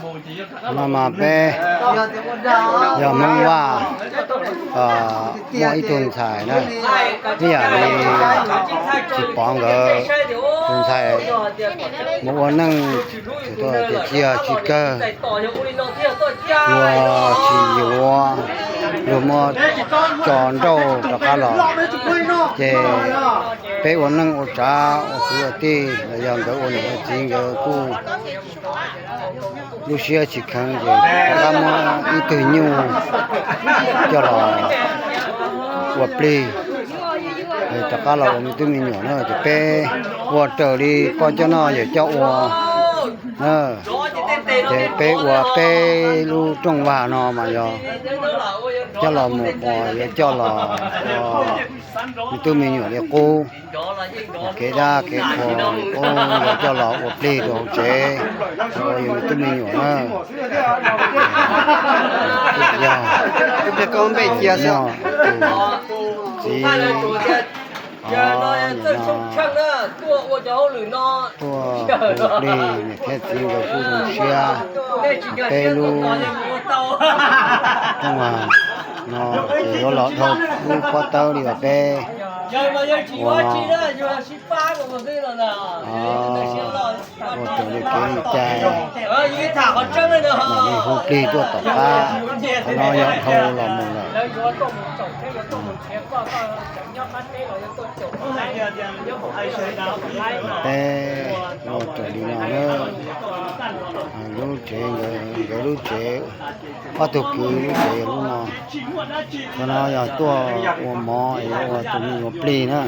No mas peb yog Hmoob Vaj, muaj ib tug ntxhais na, ib yam li tsis pom nkawd, tus ntxhais mus ua neej, tias tsis yog tsis kawg, luag tsis yuav, luag muab tso nrauj rov qab los, ces peb ua neej ua tsav ua kwv ua tij los yog nkawd ua niam ua txiv nkawd kuj lub siab tsis kheev ces rov qab muab ib tug nyuj coj los ua plig, rov qab los ua me tub me nyuam na. Ces peb ua raws li poj coj noj yawm coj ua na, ces peb ua peb lub rooj vag no mas yog coj los mus qos, yuav coj los ua me tub me nyuam li qub, ua kev dab kev qhua li qub, yuav coj los ua plig rau hauv tsev, ua yus me tub me nyuam na. Yog tus txiv tuaj ua plig, niam thiab txiv nkawd kuj zoo siab. Peb lub rooj vag no ces yuav los dhau lub pob tawb li uas peb ua no, ua raws li kev li cai, mam li hu plig tuaj tom qab, qhov no yog dhau los mus lawm. Peb ua raws li no na, lub tsev, nkawd lub tsev, ob tug kwv lub tsev yog lub no. Qhov no yog tuaj ua mov es yuav ua tus me nyuam plig na.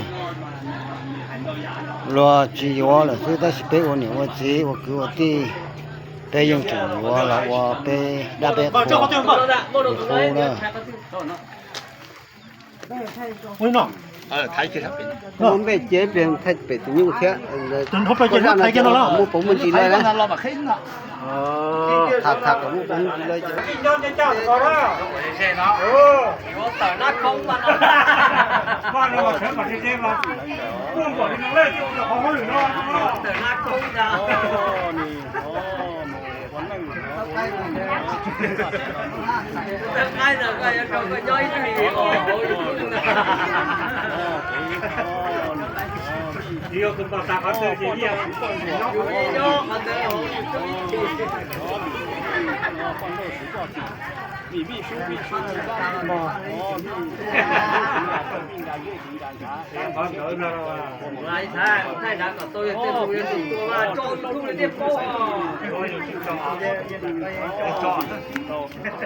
Luag tsis yuav lawm xwb tab sis peb ua niam ua txiv ua kwv ua tij, peb yeej tseem yuav los ua peb dab peb qhua li qub na. Muab npej cia ib pliag thaij pem tus nyuj thiab. Muaj pauv muaj ntsis lawm. Tham tham kom muaj pauv muaj ntsis lawm.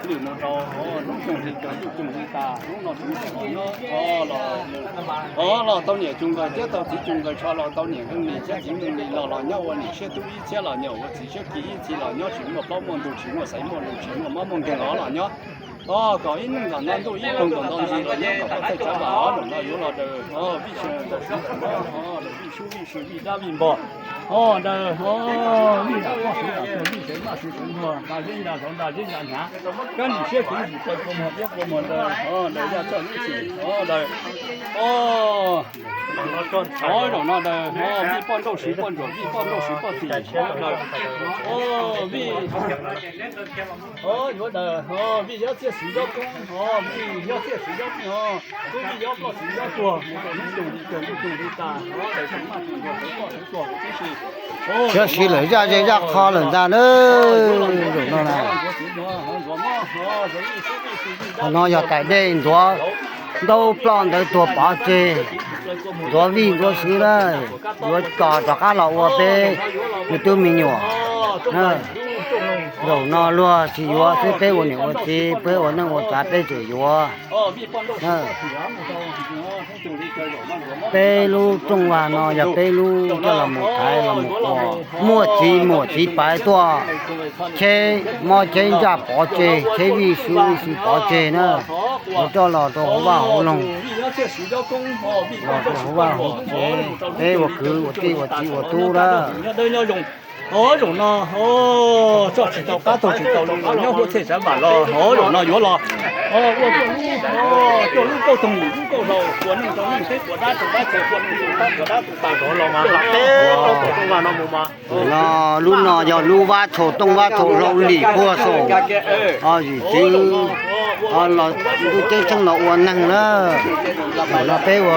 Hnub no rau, hnub coog li coog, ntuj coog li tas, hnub no hnub no nyob, o los, o los tau niam tsoom nkawd thiab tau txiv tsoom nkawd tsho los tau niam Veej Lis thiab txiv Veej Lis los los nyob ua niam siab tub ib txhiab los nyob ua txiv siab ki ib txhis los nyob tsis muaj plaub muaj ntug tsis muaj xaiv muaj lus tsis muaj mob muaj nkeeg los los nyob. O kom ib neeg kom nto ntuj ib ploog kom nto ntsis los nyob kom poj txhawj tsav vam ob lwm no yuav los daws o vij sw daws sub vij sw vij dab vij npog o daws o vij zam poj sov zam tuag vij seev maj sov seev ntuag nta zeb nta zov nta zeb nta hnyav kab lim siab kev ntsis kaw kua muag liab kua muag daws o daws yaj txoj lub txim o daws o o zaum no daws o vij poj nrauj siv poj ntsuam vij poj nrauj siv poj txim o daws o vij o yuav daws o vij yob txiaj siv yob koob o vij yob txiaj siv yob koob o tub vij yob koj siv yob tuag mus rau hnub coog li kawg ntuj coog li tas o daws seev maj seev ntuag seev koj seev tuag tib si. Siab siv lawm zaj zej zaj qho lawm ntag na. Zaum no na, qhov no yog tais dej ntxuav ntaub ploj ntawd tuag pov tseg, ntxuav vij ntxuav sub na, yuav tso rov qab los ua peb me tub me nyuam. Zaum no luag tsis yuav xwb peb ua niam ua txiv peb ua neej ua tsav peb tseem yuav. Peb lub rooj vag no yog peb lub coj los mus thaiv los mus quas, muaj txiv muam txiv paiv tuaj cheb mob cheb ntsaj pov tseg, cheb vij sub vij sub pov tseg na. Yuav coj los rau hauv vaj hauv loog, los rau hauv vaj hauv tsev, peb ua kwv ua tij ua txiv ua tub na. Ob zaug no, o, tso tsis tau qab taug tsis tau lw los nyob huab txhej tsav vam los ob zaug no yuav los, o, ua tuaj lub, o, tuaj lub kauj toog yim lub kauj hlau, puas neej rau neej teb, puas dab rau dab teb, puas neej rau dab, puas dab rau tas zov los mas. Lub no yog lub Vab Tshau Tooj Vab Tshau Hlau Lim Puag Xaus, o, yim txwv los ntuj ceeb tsheej los ua neeg na. Zaum no peb ua,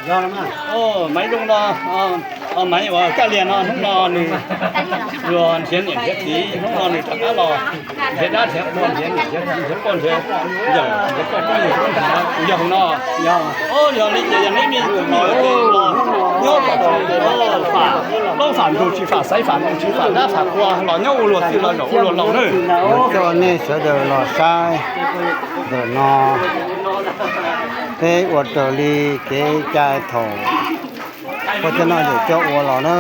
zaum no mas, o, Maiv Zoo no, Maiv uas Kaj Lias no hnub no nws luag nrhiav niam nrhiav txiv, hnub no nws rov qab los nrhiav dab nrhiav qhua, nrhiav niam nrhiav txiv, nrhiav poj nrhiav yawm, nrhiav poj nrhiav yawm, yog no. O, yog li ces yog neb me tub me nyuam ces los nyob kom tsis fam plaub fam ntug, tsis fam xaiv fam ntoo, tsis fam dab fam qhua, los nyob ua luag txwj los zaum ua luag laus nawb. Coj nej sawv daws los saib ntawm no, peb ua raws li kev cai thaum pog coj noj yawm coj ua los na.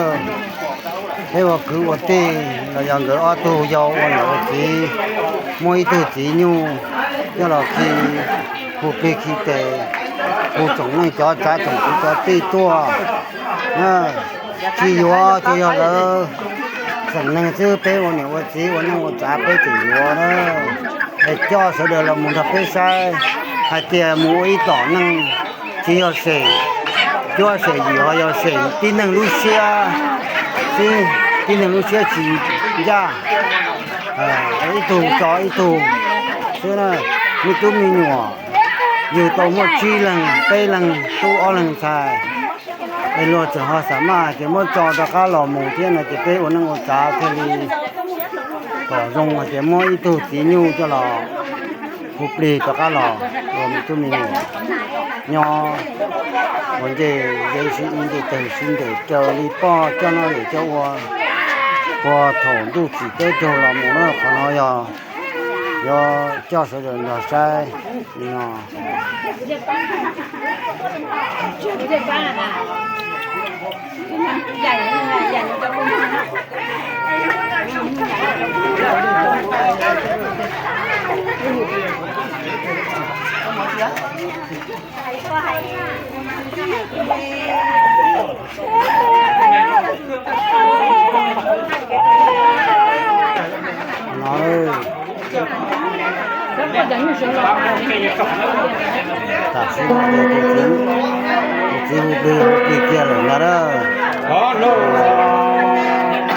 Peb ua kwv ua tij los yog nkawd ob tug yau ua niam ua txiv, muaj ib tug txiv nyuj coj los khi hu plig khi tes, hu tsoom neej cov tsav tsoom kwv cov tij tuaj na. Tsis yuav, tsuas yog lawv xeem neeg xwb, peb ua niam ua txiv ua neej ua tsav peb tseem yuav na. Es coj sawv daws los mus nrog peb saib hais tias mus ua ib tom neeg tsis yog sem cuab sem yim, ho yog sem tib neeg lub siab xwb, tib neeg lub siab tsis ncaj, ib tug tso ib tug xwb na. Me tub me nyuam yug tau muaj tsib leeg peb leeg tub ob leeg ntxhais, es luag tseem ho xam maj hais tias muab tso rov qab los mus thiab no ces peb ua neej ua tsav thiaj li kom zoo hais tias muab ib tug txiv nyuj coj los hu plig rov qab los ua me tub me nyuam nyob ua ntej, ze sib ib ntej tawg sib ntes raws li pog coj noj yawm coj ua, ua thaum ntuj tsim teb raug los mus na. Qhov no yog yuav coj sawv daws nrog saib li no. No, tam sim no ces tus txiv, tus txiv hu plig hu plig kiag lawm ntag na.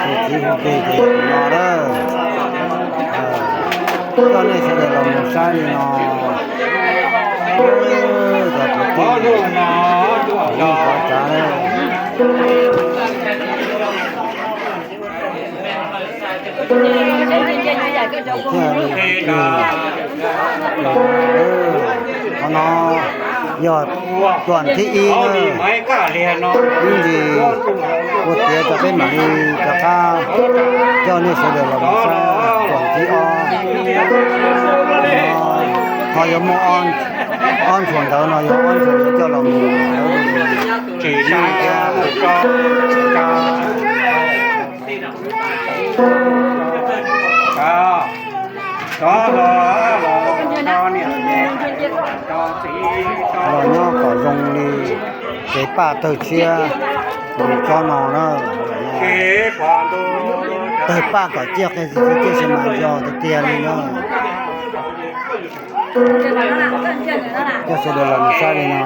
Tus txiv hu plig ces no na. Coj nej sawv daws los mus saib li no. Cov kwv tij, cov tsav na. Thiaj li, qhov no yog tuam thib ib na. Ib ntsis ua tiav rau peb mam li rov qab coj nej sawv daws los mus saib tuam thib ob. Ho yuav muaj ob ntxhuav ntawv no yog ob ntxhuav ntawv coj los mus. Los nyob kom zoo li kev paj tawg tshiab li tsob no na. Tawg paj kom ciaj qe tiaj sis mas yog tiag tiag li na. Coj sawv daws los mus saib li no.